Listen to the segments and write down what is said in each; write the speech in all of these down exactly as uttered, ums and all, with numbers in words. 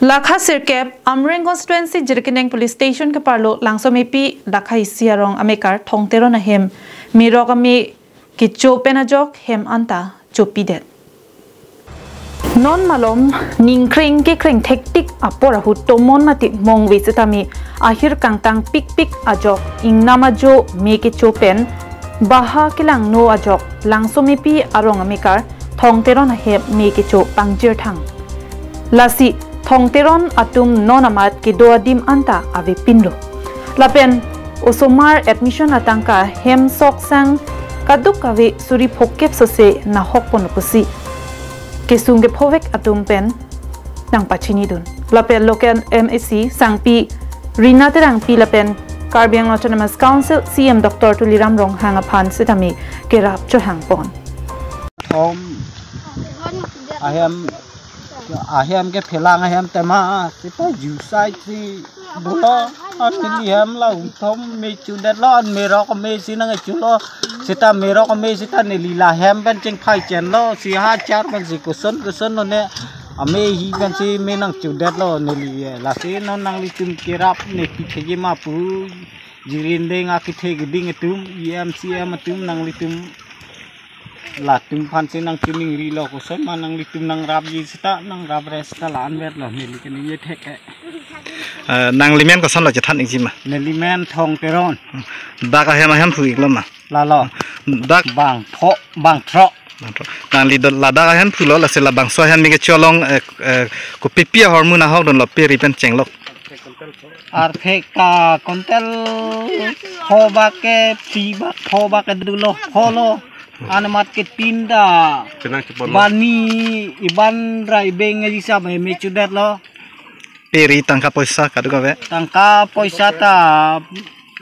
Lakha sirkep, Amreng constituency Jirikindeng police station keparlo Langsomepi lakha isi arong amekar Thong Teron ahem merok ame kecho pen ajok hem anta chopidet. Non malom ningkreng kekreng thektik apor ahut tomon mati mongve setame ahir kangtang pikpik ajok ingnam ajo me kecho pen baha kelangno ajok Langsomepi arong amekar Thong Teron ahem me kecho pangjirthang. Lasi Thong Teron atum non amat kedo adim anta avepinlo. Lapen osomar admission atangka hem sok sang kaduk kave suri phokep sose nahok ponlo pusi kesung kephovek atum pen nangpachinidun. Lapen local M A C sangpi Rina Terangpi lapen Karbi Anglong Autonomous Council C E M Doctor Tuliram Ronghang aphan setame kerap chohangpon. Thom ahem ahem kephelang ahem tema seta jusai si dolo. An neli hem la uthom me chodetlo, an merok me si nangchulo. Seta merok me seta neli la hem pen chingphai chenlo, si ha char pen si koson koson lo ne ame hi pen si me nangchodetlo neli, eh, lasi non nanglitum kerap ne pi thegi ma pu Jirikindeng akethe keding atum, E M C M atum nanglitum latum aphan si nangchiningrilo, koson ma nanglitum nangrapji seta nangrapre seta la-an vetlo neli kene ye thek ke. Eh, nanglimen kosonlo chethan ikji ma? Nelimen Thong Teron. Dak ahem ahemphu iklo ma? Lalo. Dak bang pho bang thro. Nangli do ladak ahemphulo, lasi labangso ahem me kecho along, eh, eh, kopipi ahormu nahokdunlo, pe ri pen chenglok? Arphek ta kontel pho bak ke, phli bak pho bak ke dolo, pholo. An amat ke tin ta. Chenang chepon lo. Bani iban rai beng aji sa me me chodetlo. Pe ri tangka poisa kaduk ave? Tangka poisa ta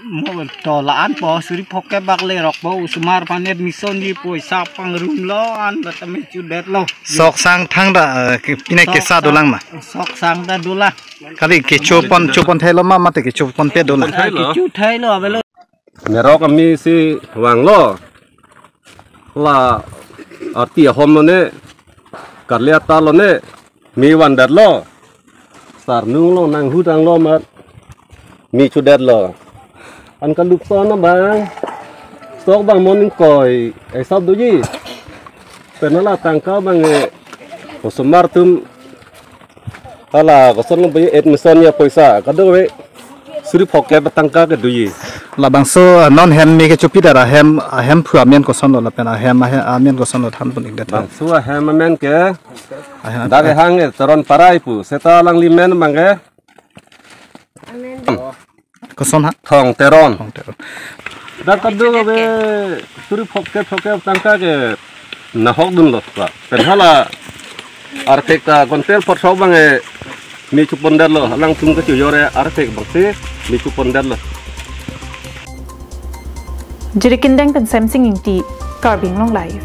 mo to la-an po suri phokep bak le rok po osomar aphan admission ji poisa pangrumlo an ta me chodetlo. Sok sang thangta, eh, ke-, pine sok kesa sang dolang ma? Sok sang ta dolang. Kali kecho pon, cho pon thelo ma, mate kecho ponpe dolang? Kecho thelo avelo. Merok ame si vanglo. La arti ahom lo ne. Karli ata lo ne. Me vandetlo. Sarnung lo nanghu tanglo mat. Me chodetlo. An kalupson abang. Sok bang moning koi. Esap doji. Pen hala tangka bang e. Osomar atum hala koson lo bang admission ya poisa kaduk ave suri phokep tangka ke doji. Labangso non hem me kechopidet ahem, ahemphu amen kosonlo lapen ahem, ahem amen kosonlo thanpon ikdet. Bangso ahem amen ke ahem dak ahem. Hang e Teron Parai pu seta alanglimen bang e. Koson ha? Thong Teron. Thong Teron. Dak kaduk ave suri phokep phokep tangka ke nahokdunlo pa. Pen hala arphek ta kontel pho throk bang e me chopondetlo, alangtum kachojor e arphek bang si me chopondetlo. Jirikindeng pen Semsing Ingti, Karbi Anglong Live.